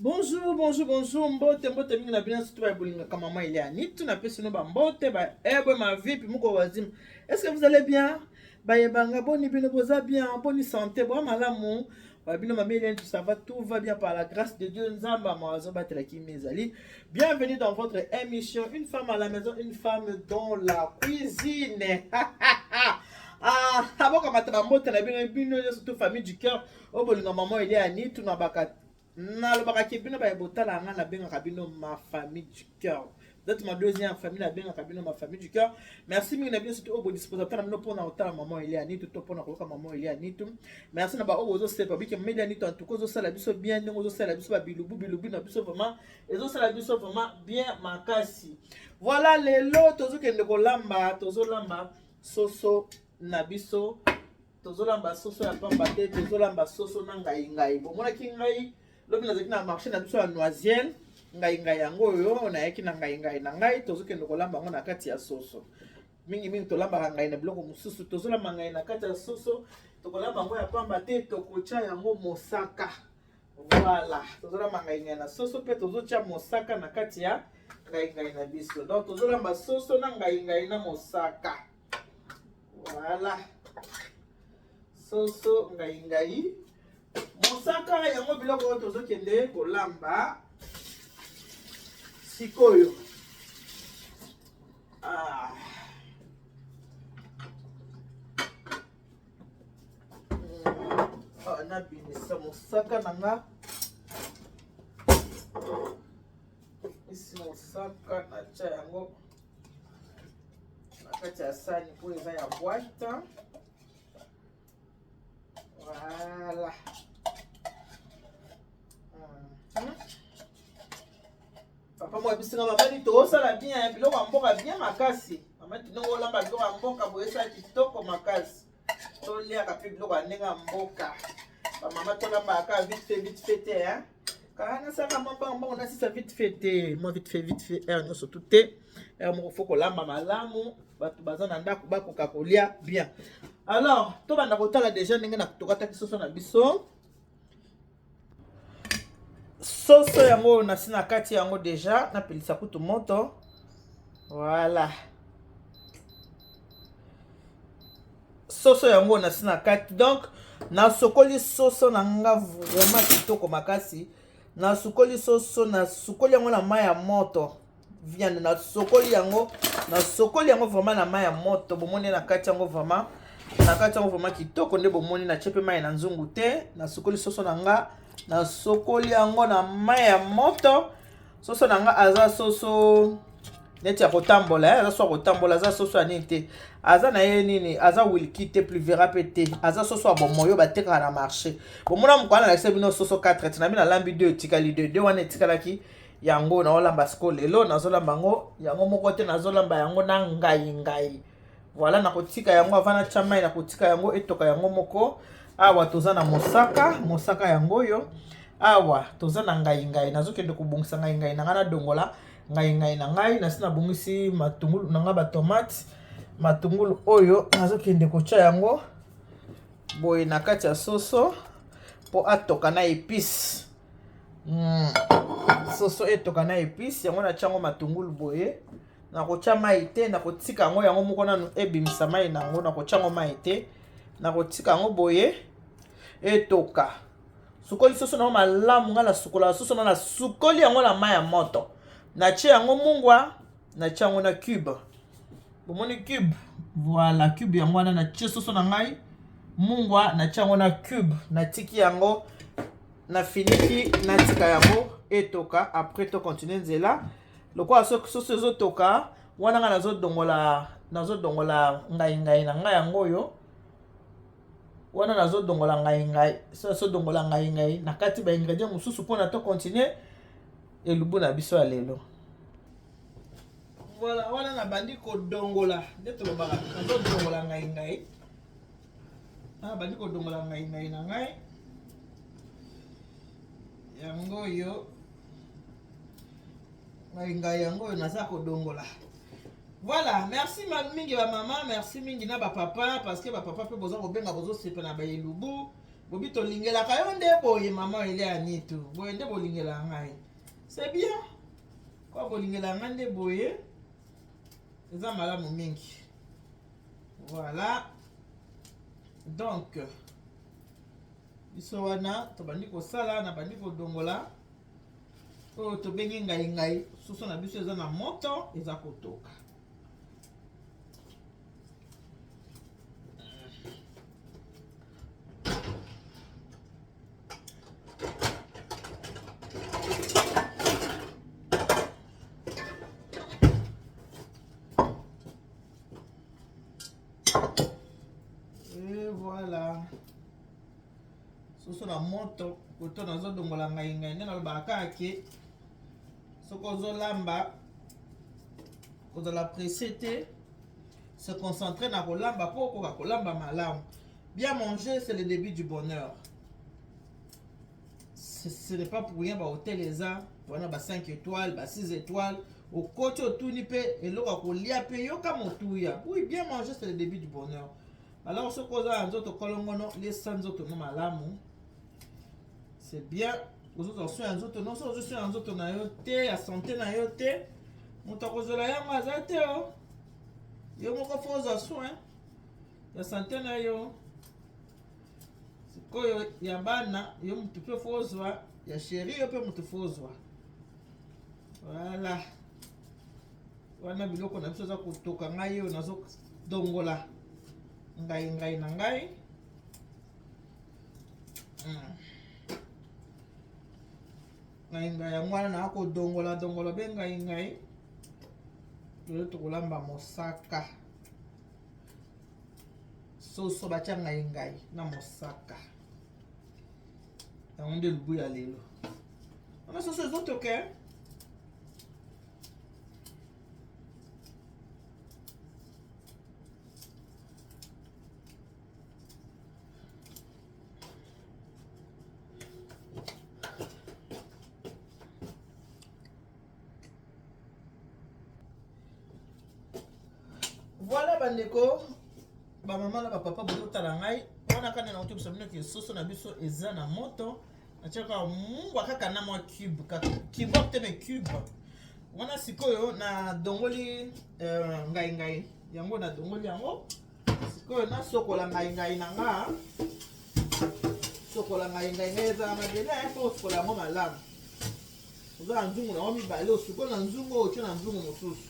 Bonjour, bonjour, bonjour, mbote, mbote mingi na bino surtout ba bolingaka maman Eliane. Tu na pesi no ba mbote ba ebwe ma vie puis muko wazim. Est-ce que vous allez bien? Ba yebanga boni bino boza bien, boni santé, bo malamu. Ba bino maman Eliane, tout ça va, tout va bien par la grâce de Dieu. Nzamba mawazo batela ki mezali. Bienvenue dans votre émission Une femme à la maison, une femme dans la cuisine. Ah, abokamata ba mbote na bino bino surtout famille du cœur. Obolinga maman Eliane, tu na baka Nalobaka ke bino baye botala nga nabengaka bino ma famille du cœur. Vous êtes ma deuxième famille, nabengaka bino ma famille du cœur. Merci mingi na bino surtout oyo bodisposa na bino mpona kotala maman Elia Nitu to mpona koyoka maman Elia Nitu. Merci na baoyo bozosepa bike maman Elia Nitu en tout cas ozosala biso bien ndenge ozosala biso babilubu bilubu na biso vraiment ezosala biso vraiment bien makasi. Voilà lelo tozokende kolamba tozolamba soso na biso Tozolamba soso ya pamba te, tozolamba soso na ngai ngai. Bomonaki ngai lobi nazalaki na marché na biso ya Noisiel, ngai ngai yango oyo nayaki na ngai ngai na ngai, tozokende kolamba yango na kati ya soso. Mingi mingi tolambaka ngai na biloko mosusu, tozolamba ngai na kati ya soso, tokolamba yango ya pamba te, tokotya yango mosaka. Voilà, tozolamba ngai ngai na soso mpe tozotya mosaka na kati ya ngai ngai na biso. Donc tozolamba soso na ngai ngai na mosaka. Voilà. Soso ngai ngai. Mosaka yango biloko oyo tozokende kolamba sikoyo. Ah. Ah, nabimisa mosaka na nga esi mosaka natya yango na kati ya sani mpo eza ya boite. Voilà. Papa mwa bisinga mama ni tozosala bien biloko ya mboka bien makasi. Mama tinongo olamba biloko ya mboka boye esala kitoko makasi. Toliaka mpe biloko ya ndenge ya mboka. Bamama tolambaka vite fait vite fait te hein. Kaka nasala mwa mbango mbango nasisa vite fait te. Mwa vite fait vite fait heure nyonso tu te. Heure moko faut kolamba malamu bato baza na ndako bakoka kolia bien. Alors tobanda kotala deja ndenge na tokataki soso na biso. Soso yango nasi na kati yango deja napelisa kutu moto. Voilà. Soso yango nasi na kati donc nasokoli soso na nga vraiment kitoko makasi. Nasukoli soso, nasukoli yango na mai ya moto. Viande nasokoli yango, nasokoli yango vraiment na mai ya moto. Bomoni na kati yango vraiment, na kati yango vraiment kitoko nde bomoni na tie pe mai na nzungu te. Nasukoli soso na nga, nasokoli yango na mai ya moto. Soso na nga aza soso neti ya kotambola, eh, aza soso ya kotambola, aza soso ya nini te. Aza na ye nini, aza wilki te, pluvera pe te. Aza soso ya bomoi oyo batekaka na marché. Bomona mokolo nalakisa bino soso 4 tina bino nalambi 2 etikali 2. 2 wana etikalaki yango naolamba sikoyo lelo nazolamba yango yango moko te, nazolamba yango na ngai ngai. Voilà, nakotika yango avant natya mai, nakotika yango etoka yango moko. Awa toza na mosaka, mosaka yango oyo. Awa toza na ngai ngai, nazokende kobongisa ngai ngai na ngai, nadongola ngai ngai na ngai, nasi nabongisi matungulu na ngai, ba tomate, matungulu oyo nazokende kotya yango boye na kati ya soso mpo atoka na epice. Soso etoka na epice yango natya yango matungulu boye. Nakotya mai te, nakotika yango yango moko nanu ebimisa mai na yango, nakotya yango mai te, nakotika yango boye etoka. Sukoli soso na malamu, nga nasukolaka soso na nasukoli yango na mai ya moto, natie yango mungwa, natie yango na cube. Bomoni cube? Voilà, cube yango wana natie soso na ngai mungwa, natie yango na cube, natiki yango nafiniki, natika yango etoka. Après to continue nzela lokola soso ezotoka wana nga nazodongola, nazodongola ngai ngai na ngai yango oyo wana nazodongola ngai ngai, so nazodongola ngai ngai na kati ba ingrédients mosusu mpona to continue elubu na biso ya lelo. Voilà, wana nabandi kodongola nde tolobaka, nazodongola ngai ngai, nabandi kodongola ngai ngai na ngai yango oyo, ngai ngai yango oyo naza kodongola. Voilà, merci mingi ba mama, merci mingi na ba papa, parce que ba papa pe boza kobenga bozosepela na ba elubu. Bobi tolingelaka yo nde boye mama Elia Nitu. Boye nde bolingelaka ngai. C'est bien. Kwa bolingelaka ngai nde boye. Eza malamu mingi. Voilà. Donc biso wana tobandi kosala na bandi kodongola oyo tobengi ngai ngai soso na biso eza na moto eza kotoka. Et voilà. Soso na moto koto nazodongola ngai ngai nde nalobaka kaka ke soki ozolamba kozala presse te se concentrer na kolamba mpo okoka kolamba malamu. Bien manger, c'est le début du bonheur. Ce n'est pas pour rien ba hôtel eza wana ba 5 étoiles, ba 6 étoiles. Okoti otuni mpe eloko ya kolia mpe yoka motuya. Oui, bien manger, c'est le début du bonheur. Alors soki oza na nzoto kolongono, lesa nzoto no malamu. C'est bien. Ozozwa soin ya nzoto no, soki ozwi soin ya nzoto na yo te, ya santé na yo te, moto akozwela yango aza te o. Yo moko fo ozwa soin ya santé na yo. Sikoyo ya bana yo motu mpe fo ozwa, ya chéri yo mpe motu fo ozwa. Voilà. Wana biloko na biso eza kotoka, ngai oyo nazodongola ngai ngai na ngai. Ngai ngai yango wana naa kodongola dongola be ngai ngai. Lelo tokolamba mosaka. Soso batia ngai ngai na mosaka. Yango nde lubu ya lelo. Wana soso ezotoka. Voilà bandeko, bamama na bapapa bozotala ngai wana kanda na kotobisa bino ke soso na biso eza na moto. Natiaka mungwa kaka na mwa cube, kaka cube te me cube wana. Sikoyo nadongoli ngai ngai yango, nadongoli yango. Sikoyo nasokola ngai ngai na nga, sokola ngai ngai ngai ezala mabele mpo osokola yango malamu. Oza na nzungu nango mibale, osukoli na nzungu oyo, otie na nzungu mosusu,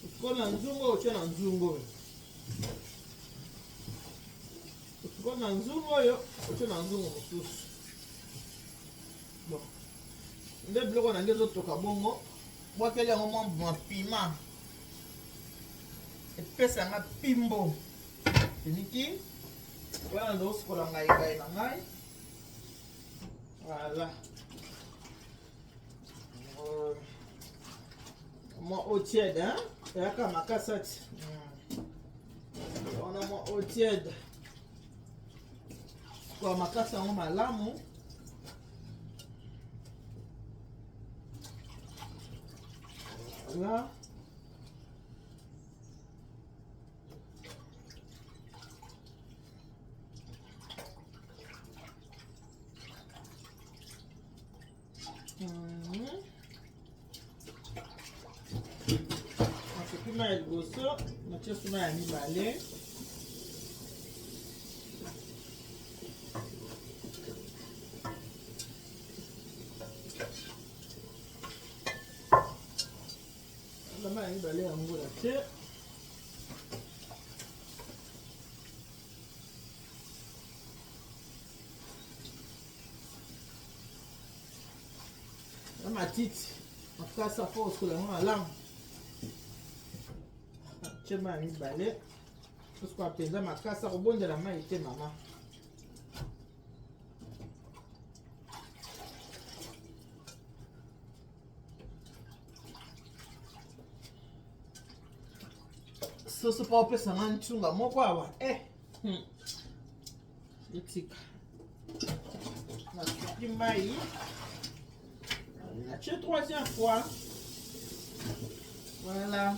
osukoli na nzungu oyo, otie na nzungu oyo, osukoli na nzungu oyo, otie na nzungu mosusu. Bon, nde biloko na nge ezotoka bongo, bwakeli yango mwa mbuma pima epesanga pimbo eliki wana. Nazosukola ngai ngai na ngai. Voilà. Mwa eau tiède, hein? Eyaka makasi ti. Wana mwa eau tiède. Kwa makasi yango malamu. Voilà. Nasopi mai ya liboso, natie suma ya mibale. Mai ya mibale yango natie. Na matiti makasa mpo osola yango malamu. Tie mai ya mibale, osukola mpenza makasa, kobondela mai te mama. Soso mpo opesa nga ncunga moko awa Etika nasopi mai, natie troisième fois. Voilà.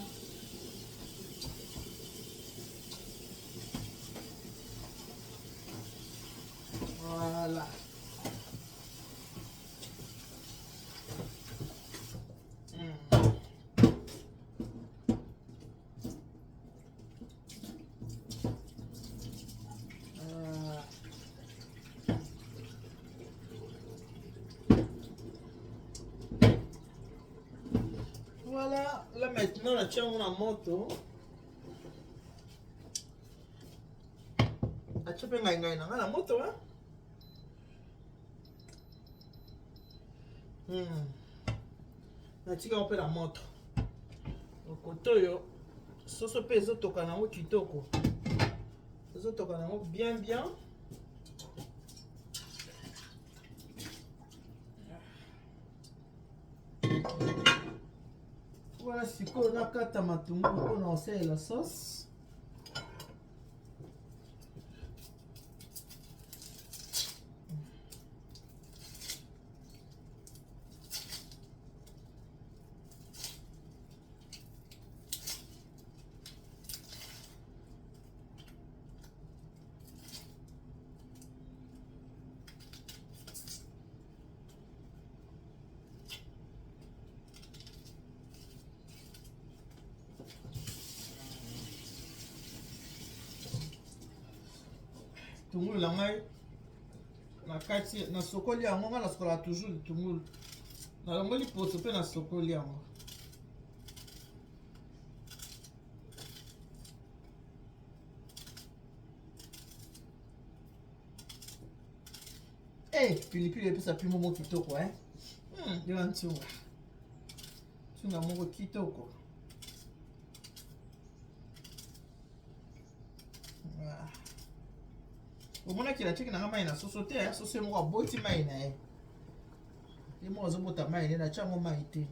Voilà. Voilà, là maintenant, la tiens on a moto. Atie mpe ngai ngai na ngai na moto hein? Natika yango mpe na moto. Kote oyo soso mpe ezotoka nango kitoko, ezotoka nango bien bien. Wana sikoyo nakata matungulu mpona kosalela sauce. Tungulu na ngai na kati nasokoli yango, ngai nasokolaka toujours litungulu, nalongoli poso mpe nasokoli yango. Hey, pilipili epesa pimo moko kitoko eh? Yo ntunga ntunga moko kitoko. Omonaki natiaki nanga mai na soso te, soso ye moko aboti mai na ye, ye moko azobota mai ne, natia yango mai te.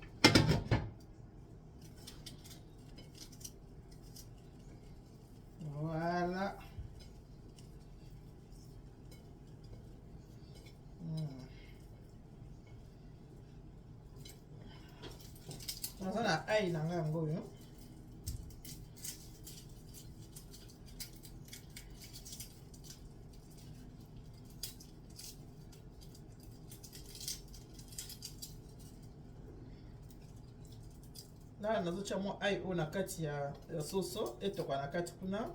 Voilà. Naza na ai na ngai yango oyo. Na nazotia mwa ai oyo na kati ya soso etoka na kati kuna.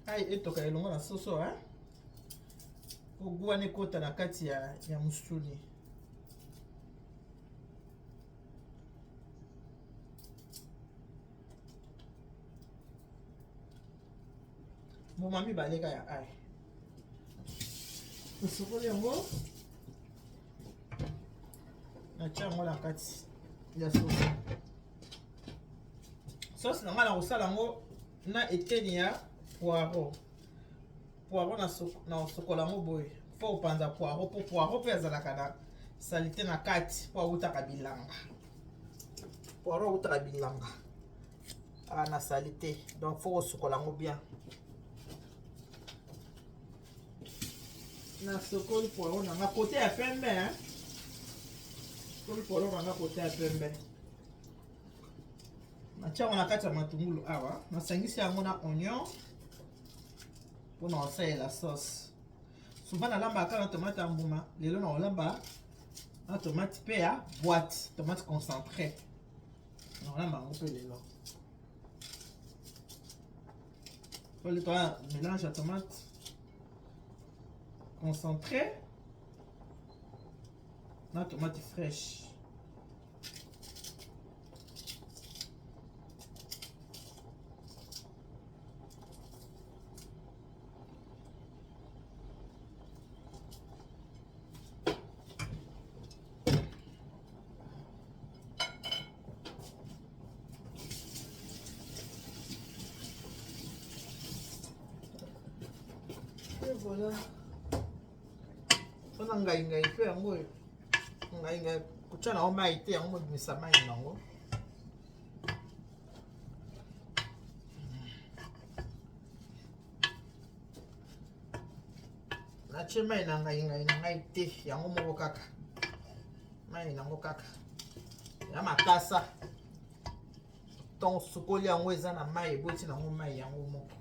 Ai etoka elongo na soso hein? Po goût wana ekota na kati ya mosuni. Mbuma mibale kaka ya ai. Tosokoli yango, natia yango na kati ya soso. Sauce na ngai nakosala yango na eteni ya poireau. Poireau na sokola yango boye, fo kopanza poireau po poireau mpe azalaka na salite na kati po awutaka bilanga. Poireau awutaka bilanga aka na salite, donc fo kosukola yango bien. Nasokoli poireau na nga kote ya pembe hein? Sokoli poireau na nga kote ya pembe, natia yango na kati ya matungulu awa, nasangisi yango na oignon mpona kosalela sauce. Souvent nalambaka kaka na tomate ya mbuma, lelo nakolamba na tomate mpe ya boîte, tomate concentrée nakolamba yango mpe lelo. Pole toa mélange ya tomate concentrée na tomate fraîche. Et voilà. Mpona ngai ngai mpe yango oyo ngai ngai kotya nango mai te, yango mobimisa mai nango. Natie mai na ngai ngai na ngai te, yango moko kaka mai nango kaka. Ya makasa. Ntango osukoli yango eza na mai, eboti nango mai yango moko.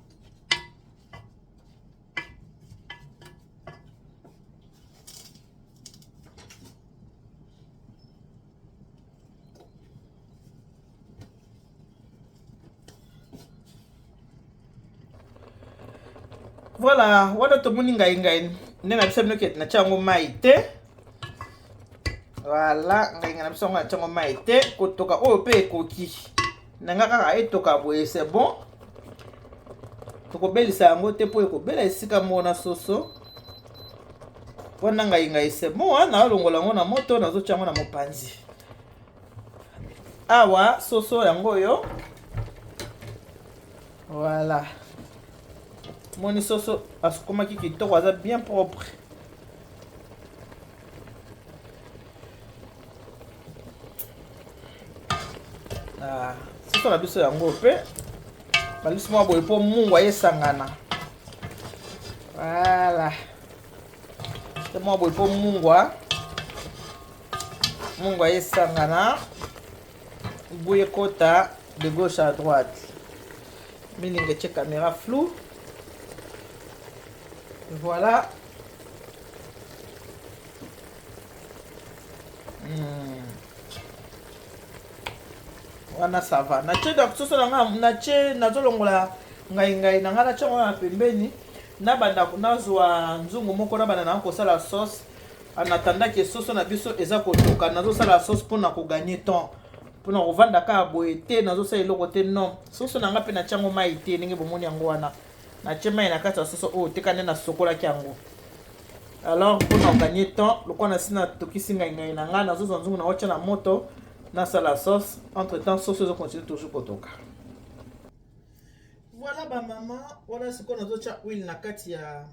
Voilà, wana tomoni ngai ngai nde na biso bino ke natya yango mai te. Voilà, ngai ngai na biso yango natya yango mai te. Kotoka oyo mpe ekoki na nga kaka etoka boye, c'est bon. Tokobelisa yango te mpo ekobela esika moko na soso wana. Ngai ngai, c'est bon. Wana alongola yango na moto, nazotya yango na mopanzi awa. Soso yango oyo, voilà, moni soso asukomaki kitoko, aza bien propre. Ah, soso na biso yango mpe balisi mwa boye mpo mungwa esangana. Voilà, te mwa boye mpo mungwa esangana, boye ekota de gauche à droite. Milinga etie caméra flou. Voilà. Wana ça va. Natie donc soso na nga, natie, nazolongola ngai ngai na ngai, natie yango na pembeni. Nabanda nazwa nzungu moko, nabanda na kosala sauce en attendant que soso na biso eza kotoka. Nazosala sauce mpona kogagner temps, mpona kovanda kaka boye te, nazosala eloko te. Non, soso na nga mpe natie yango mai te, ndenge bomoni yango wana. Natie mai na kati ya soso oyo teka nde nasokolaki yango. Alors mpona kogagner temps, lokola nasi natokisi ngai ngai na ngai, nazozwa nzungu na otya na moto, nasala sauce. Entre temps soso ezocontinue toujours kotoka. Voilà bamama, wana sikoyo nazotya huile na kati ya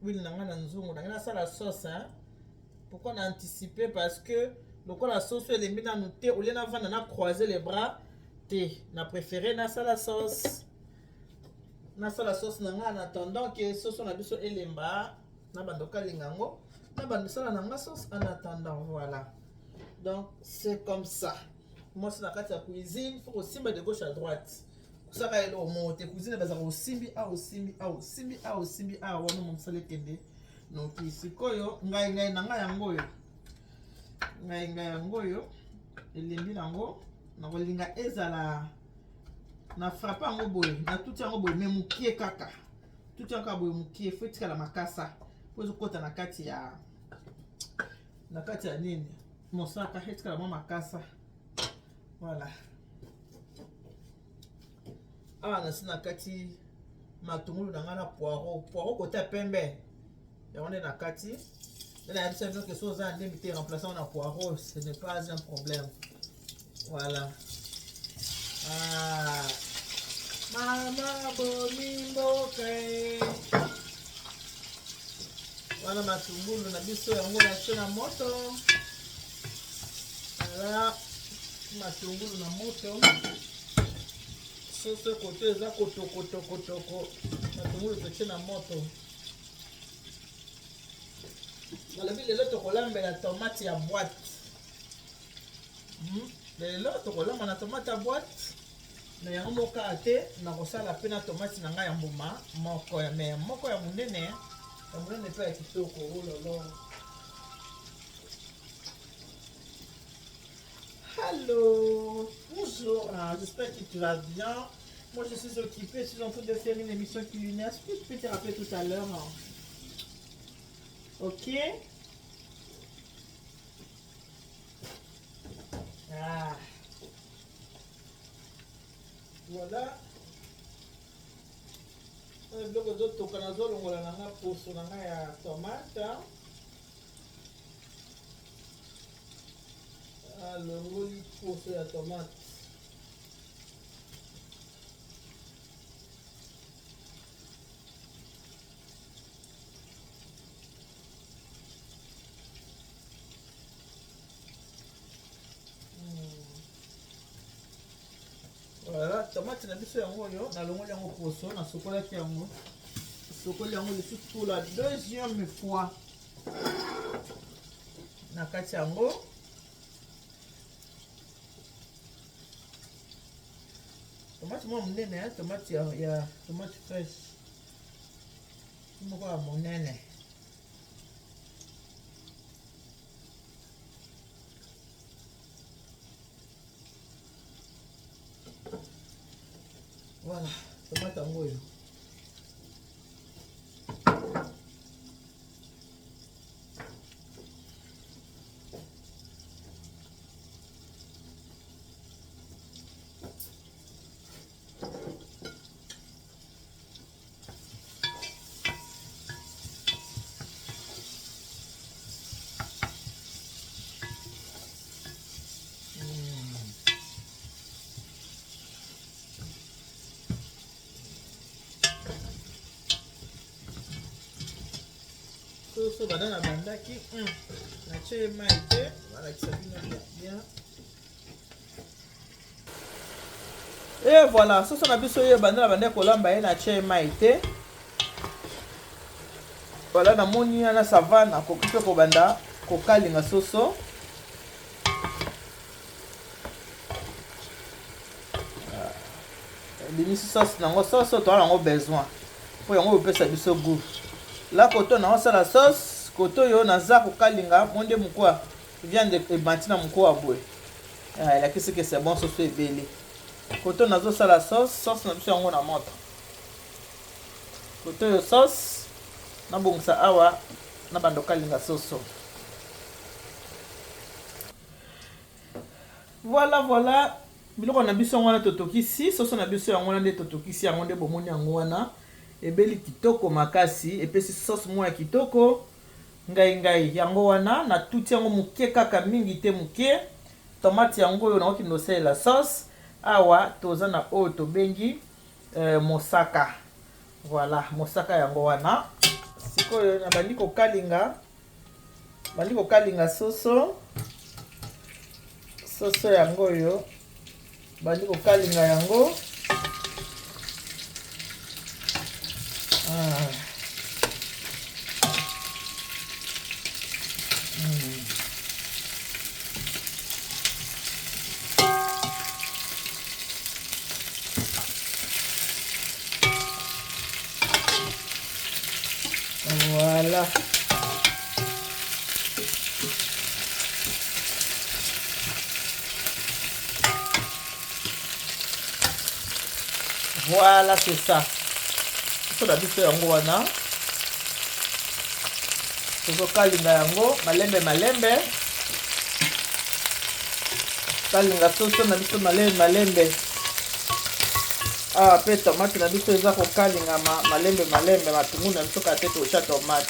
huile na ngai na nzungu na ngai, nasala sauce, hein? Pourquoi na anticiper? Parce que lokola soso elembi nanu te, olie navanda na croiser les bras te, na préféré nasala sauce, nasala sauce na ngai en attendant que soso na biso elemba. Na bando kalinga yango, na bando sala na nga sauce en attendant. Voilà, donc c'est comme ça. Mwasi na kati ya cuisine, faut kosimba de gauche à droite, kosaka eloko moko te. Cuisine bazalaka osimbi awa, osimbi awa, osimbi awa, osimbi awa, wana mosala ekende noki. Sikoyo ngai ngai na ngai yango oyo, ngai ngai yango oyo elembi nango, nakolinga ezala na frappe yango boye, natuti yango boye mais mokie kaka, tuti yango kaka boye mokie. Faut etikala makasa po ezokota na kati ya nini, mosaka, etikala mwa makasa. Voilà, awa nasi na kati matungulu na ngai na poireau. Poireau kota pembe yango nde na kati nde nayebisa bino ke so oza na ndembi te, remplace na poireau, ce n'est pas un problème. Voilà. Ah. Mama bomi mboka e. Wana matungulu na biso yango natie na moto. Voilà, matungulu na moto, soso koto eza kotokotokotoko, matungulu totie na moto. Balobi lelo tokolambela tomate ya boîte. Lelo tokolamba na tomate ya boîte na yango moko kaka te, nakosala mpe na tomate na ngai ya mbuma moko ya me moko ya monene, ya monene mpe ya kitoko. Ololo, allo, bonjour, j'espère que tu vas bien. Moi je suis occupée, je suis en train de faire une émission culinaire. Est-ce que je peux te rappeler tout à l'heure? Ok. Ah. Voilà. Biloko ezotoka, nazolongola na nga poso na ngai ya tomate. Alongoli poso ya tomate. Voilà, tomate na biso yango oyo, nalongoli yango poso, nasokolaki yango, sokoli yango lisusu pour la deuxième fois. Na kati yango. Tomate mwa monene, hein? Tomate ya tomate fraîche moko ya monene. Voilà, tomate yango oyo. Soso banda na bandaki, natie mai te, balakisa bino bien. Et voilà, soso na biso oyo banda na bandaki kolamba ye, natie mai te. Voilà, namoni wana ça va, nakoki mpe kobanda kokalinga soso. Ebimisi sauce nango, sauce oyo toza nango besoin mpo yango epesa biso goût. La koto naosala sauce, koto oyo naza kokalinga monde mokwa viande ebandi na mokwa boye, elakisi ke c'est bon, soso ebele. Koto nazosala sauce, sauce na biso yango na moto. Koto oyo sauce nabongisa awa na bando kalinga soso. Voilà, voilà biloko na biso yango wana totokisi soso na biso yango wana nde totokisi yango nde bomoni yango wana ebeli kitoko makasi, epesi sauce moko ya kitoko. Ngai ngai yango wana natuti yango moke kaka, mingi te, moke. Tomate yango oyo nakokende kosalela sauce. Awa toza na oyo tobengi mosaka. Voilà, mosaka yango wana. Sikoyo nabandi kokalinga, bandi kokalinga soso. Soso yango oyo bandi kokalinga yango. Ah. Voilà. Voilà, c'est ça. Soso na biso yango wana tozokalinga yango malembe malembe, kalinga soso na biso malembe malembe. Awa mpe tomate na biso eza kokalingama malembe malembe, matungulu na biso kaka te totya tomate.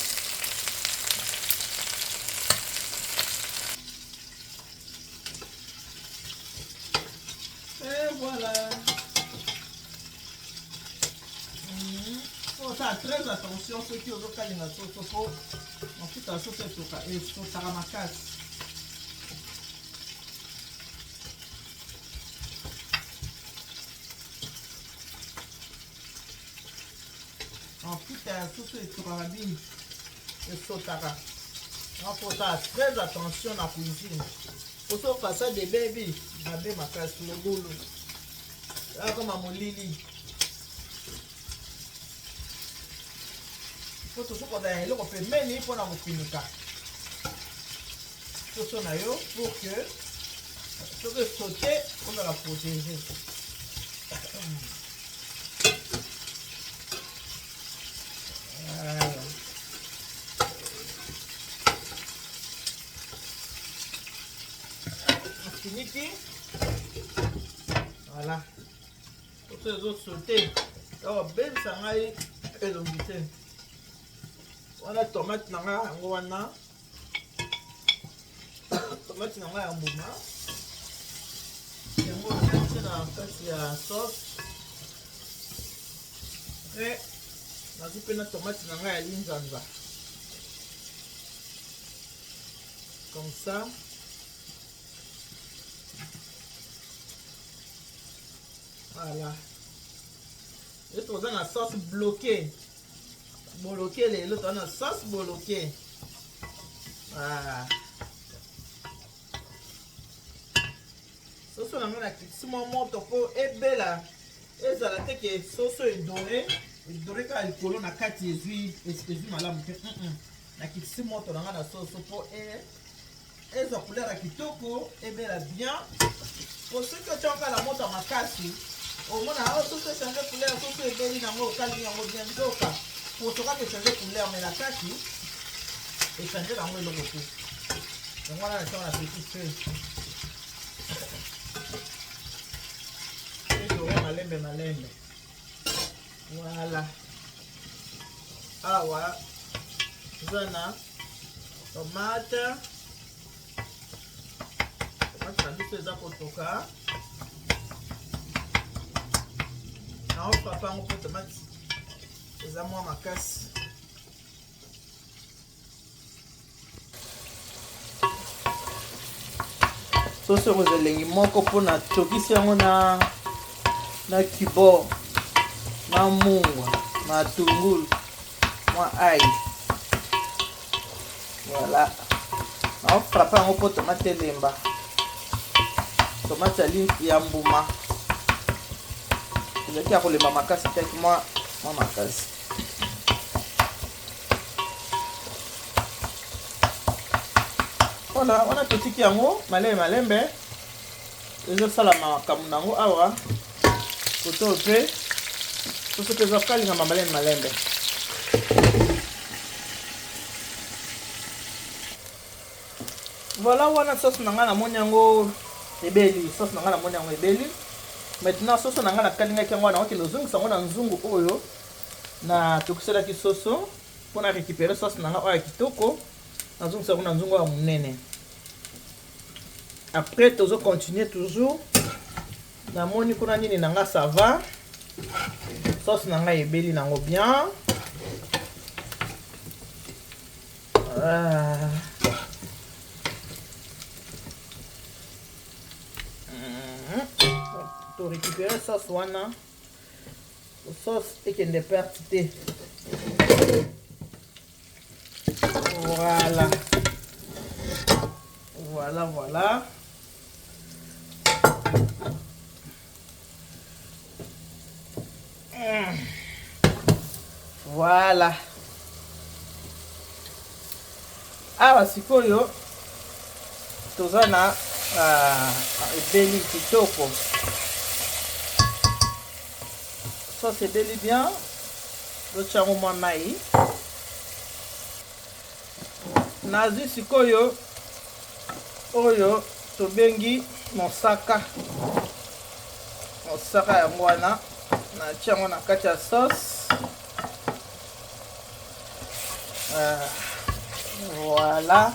Et voilà. Faut faire très attention soki ozokalinga soso, po mafuta ya soso etoka esotaka makasi. Mafuta ya soso etokaka mingi, esotaka. Faut faire très attention na cuisine. Poso façade ebebi mabe makasi, mobulu akoma molili. Po tozokozala eloko pembeni mpona kofinika soso na yo pour que soki esaute ozala protégé. Voilà. Afiniki. Voilà. Soso ezosaute, obebisa ngai elongi te. Wana tomate na ngai yango wana, tomate na ngai ya mbuma yango natie na kati ya sauce. Après nazwi mpe na tomate na ngai ya linzanza comme ça. Voilà, e toza na sauce bloqué boloke. Lelo toza na sauce boloke. Voilà, soso na ngai nakitisi mwa moto mpo ebela. Ezala te ke soso edore edore kaka likolo, na kati ezwi ezwi malamu te. Nakitisi moto na ngai na soso mpo ezwa couleur ya kitoko, ebela bien. Po soki otya kaka na moto ya makasi, omona o soso echange couleur, soso ebeli nango, okalingi yango bien, nzoka poso kaka echange couleur, mais na kati echange nango eloko te. Yango wana natiango na petit feu, edore malembe malembe. Voilà, awa eza na tomate. Tomate na biso eza kotoka, naofrapa yango mpo tomate eza mwa makasi. Soso yango eza elengi moko mpona tokisi yango na kibor, na mungwa, matungulu, mwa ail. Voilà, naofrape yango mpo tomate elemba. Tomate ya mbuma ezalaki ya kolemba makasi te, mwa makasi. Voilà, wana totiki yango malembe malembe, ezosalama makambo na yango. Awa koto mpe soso mpe ezokalingama malembe malembe. Voilà, wana sauce na ngai namoni yango ebeli. Sauce na ngai namoni yango ebeli. Maintenant soso na ngai nakalingaki yango wana, okende ozongisa yango na nzungu oyo na tokiselaki soso mpona récupérer sauce na ngai oyo ya kitoko. Nazongisa yango na nzungu ya monene. Après tozo continuer toujours. Namoni kuna nini na nga, ça va, sauce na ngai ebeli nango bien. Ah. To récupérer sauce wana, sauce ekende perte te. Voilà, voilà, voilà. Voilà, awa sikoyo toza na ebeli kitoko, sauce ebeli bien. Totia yango mwa mai. Nazwi sikoyo oyo tobengi mosaka. Mosaka yango wana, natia yango na kati ya sauce. Voilà,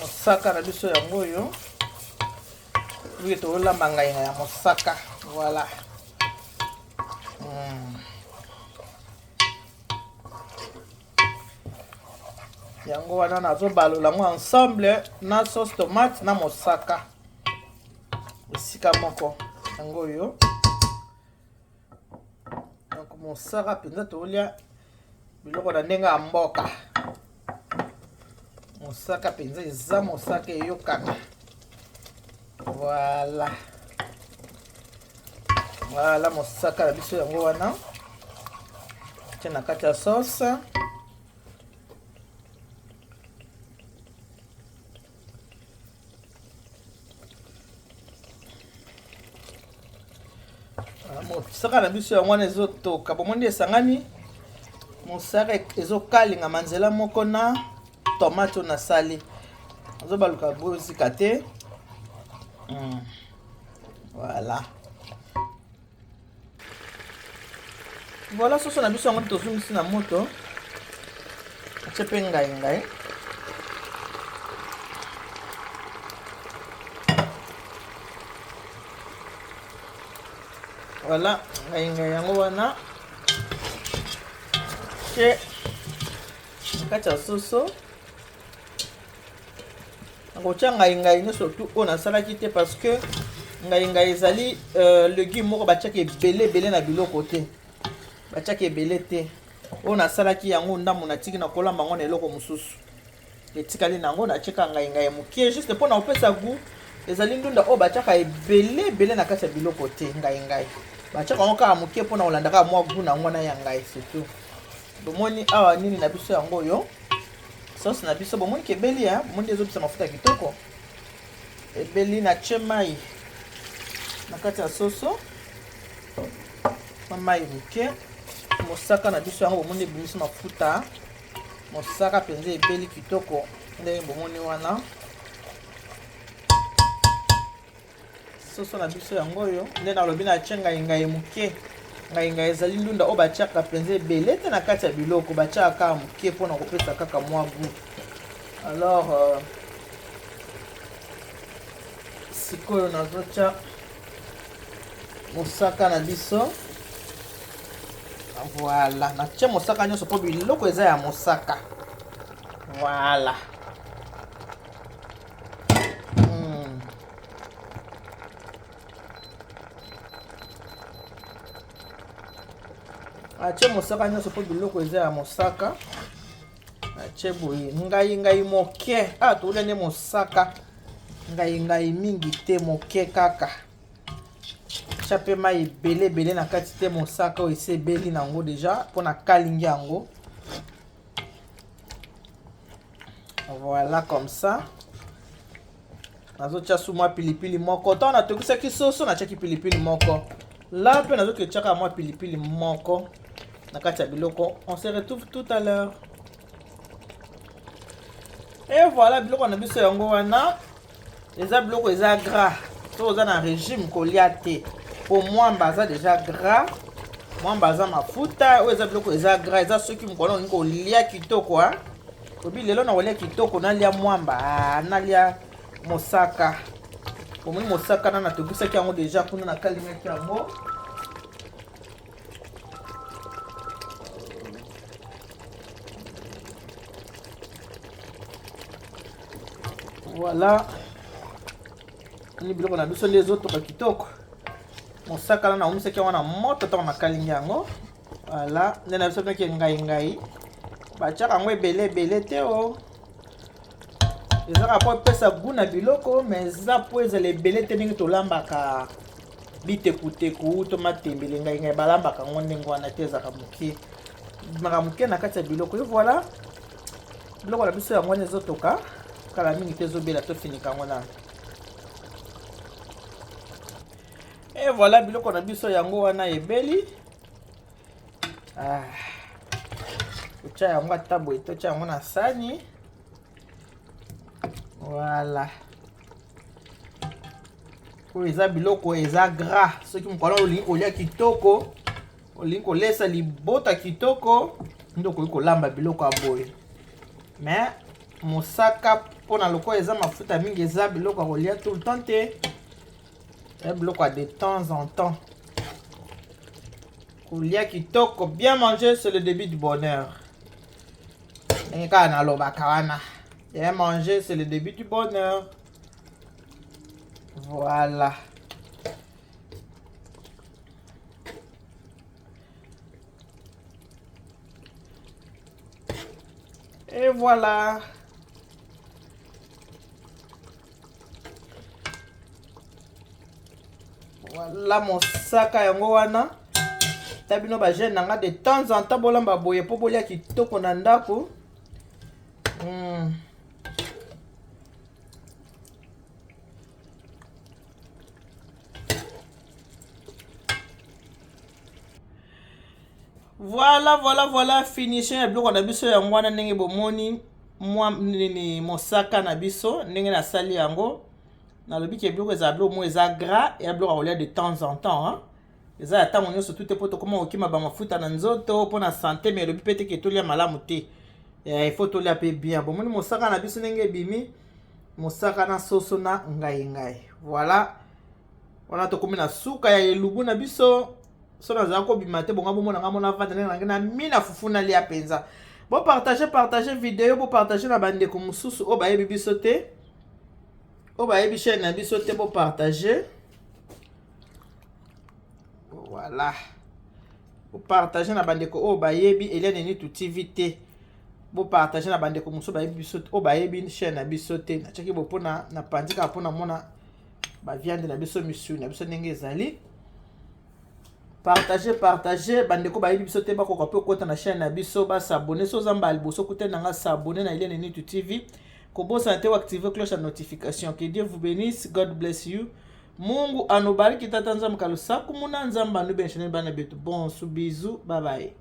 mosaka na biso yango oyo oyo tolamba ngai ya mosaka. Voilà. Yango wana nazobalola yango ensemble na sauce tomate na mosaka esika moko. Yango oyo, donc mosaka mpenza, tolia biloko na ndenge ya mboka. Mosaka mpenza eza mosaka eyokana. Voilà, voilà, mosaka na biso yango wana, tia na kati ya sauce. Mosaka na biso yango wana ezotoka. Bomoni, esangani, mosaka ezokalingama nzela moko na tomate oyo nasali. Azobaluka bozika te. Voilà, voilà, soso na biso yango tozongisi na moto, atie mpe ngai ngai. Voilà, ngai ngai yango wana tie na kati ya soso. Nakotia ngai ngai nyonso tu oyo nasalaki te, parce que ngai ngai ezali légume moko batiaka ebele ebele na biloko te, batiaka ebele te. Oyo nasalaki yango ndambo, natiki na kolamba yango na eloko mosusu etikali nango, natieka ngai ngai mokie juste mpona kopesa goût. Ezali ndunda oyo batiaka ebele ebele na kati ya biloko te, ngai ngai. Batiaka yango kaka moke mpona kolanda kaka mwa goût na yango wana ya ngai surtout. Bomoni awa nini na biso yango oyo sauce na biso, bomoni ke ebeli hein, bomoni ezobisa mafuta kitoko ebeli. Na tie mai na kati ya soso, mwa mai moke. Mosaka na biso yango bomoni ebimisi mafuta, mosaka mpenza ebeli kitoko ndenge bomoni wana. Soso na biso yango oyo nde nalobi na tie ngai ngai moke. Ngai ngai ezali ndunda oyo batiaka mpenza ebele te na kati ya biloko, batiaka kaka moke mpona kopesa kaka mwa goût. Alors sikoyo nazotia mosaka na biso. Voilà, natie mosaka nyonso mpo biloko eza ya mosaka. Voilà. Atie mosaka nyonso mpo biloko eza ya mosaka. Atie boye ngai ngai moke. Ah, tokolia nde mosaka ngai ngai mingi te, moke kaka. Tia mpe mai ebele ebele na kati te, mosaka oyo esi ebeli nango deja mpo na kalingi yango. Voilà, comme ça. Nazotia su mwa pilipili moko. Ntango natokisaki soso, natiaki pilipili moko. La mpe nazoki tiaka mwa pilipili moko na kati ya biloko. On se retrouve tout à l'heure. Et voilà, biloko na biso yango wana eza biloko eza gras. So oza na régime kolia te, po mwamba aza deja gras, mwamba aza mafuta. Oyo eza biloko eza gras, eza soki mokolo olingi kolia kitoko, hein? Obi lelo na kolia kitoko, nalia mwamba, ah, nalia mosaka. Omoni mosaka na natokisaki yango deja kuna, nakalingaki yango. Voilà, ni biloko na biso nde ezotoka kitoko. Mosaka na naomisaki yango na moto ntango nakalingi yango. Voilà, nde na biso toki ngai ngai batiaka yango ebele ebele te o ezaka mpo epesa goût na biloko, mais eza mpo ezala ebele te ndenge tolambaka bitekuteku to matembele. Ngai ngai balambaka yango ndenge wana te, ezalaka moke, bimaka moke na kati ya biloko. E voilà, biloko na biso yango wana ezotoka, kala mingi te ezobela, tofinika yango nano. E voilà, biloko na biso yango wana ebeli. Ah, totya yango ata boye, totya yango na sani. Voilà, oyo eza biloko eza gras. Soki mokolo olingi kolia kitoko, olingi kolesa libota kitoko, nde okoki kolamba biloko ya boye. Mais mosaka mpona lokola eza mafuta mingi, eza biloko ya kolia tout le temps te, eza biloko ya de temps en temps. Kolia kitoko, bien manger, c'est le début du bonheur. Ndenge kaka nalobaka wana, bien manger, c'est le début du bonheur. Voilà. Et voilà. Voilà mosaka yango wana. Ta bino ba jeune nanga, de temps en temps bolamba boye po bolia kitoko na ndako. Voilà, voilà, voilà, finition ya biloko na biso yango wana ndenge bomoni mwa nini mosaka na biso ndenge nasali yango. Nalobi ke biloko ezala biloko moko eza gras, ya biloko ya kolia de temps en temps, hein? Eza ya ntango nyonso tu te, mpo tokoma kokima bamafuta na nzoto mpo na santé, mais elobi mpe te ke tolia malamu te. Il faut tolia mpe bien. Bomoni mosaka na biso ndenge ebimi, mosaka na soso na ngai ngai. Voilà, wana tokomi na suka ya elubu na biso. So nazala kobima te, bonga bomona nga mona vanda ndenge nange na mina fufu nalia mpenza. Bopartage, partage video, bopartage na bandeko mosusu oyo bayebi biso te, oyo bayebi chaîne na biso te, bopartage. Voilà, bopartage na bandeko oyo bayebi Eliane Nitu TV te, bopartage na bandeko mosusu bayebi biso, oyo bayebi chaîne na biso te. Natiaki bo mpona na pandi kaka mpona mona baviande na biso, misuni na biso ndenge ezali. Partage, partage. Bandeko bayebi biso te, bakoka mpe kokota na chaîne na biso, bas'abonner. So oza mbala liboso kutani na nga, s'abonner na Eliane Nitu TV. Kobosana te koactiver cloche ya notification. Que Dieu vous bénisse. God bless you. Mungu anubariki. Tata Nzambe kalusaku muna Nzambe anubenshene bana betu. Bonsu, bisous, bye bye.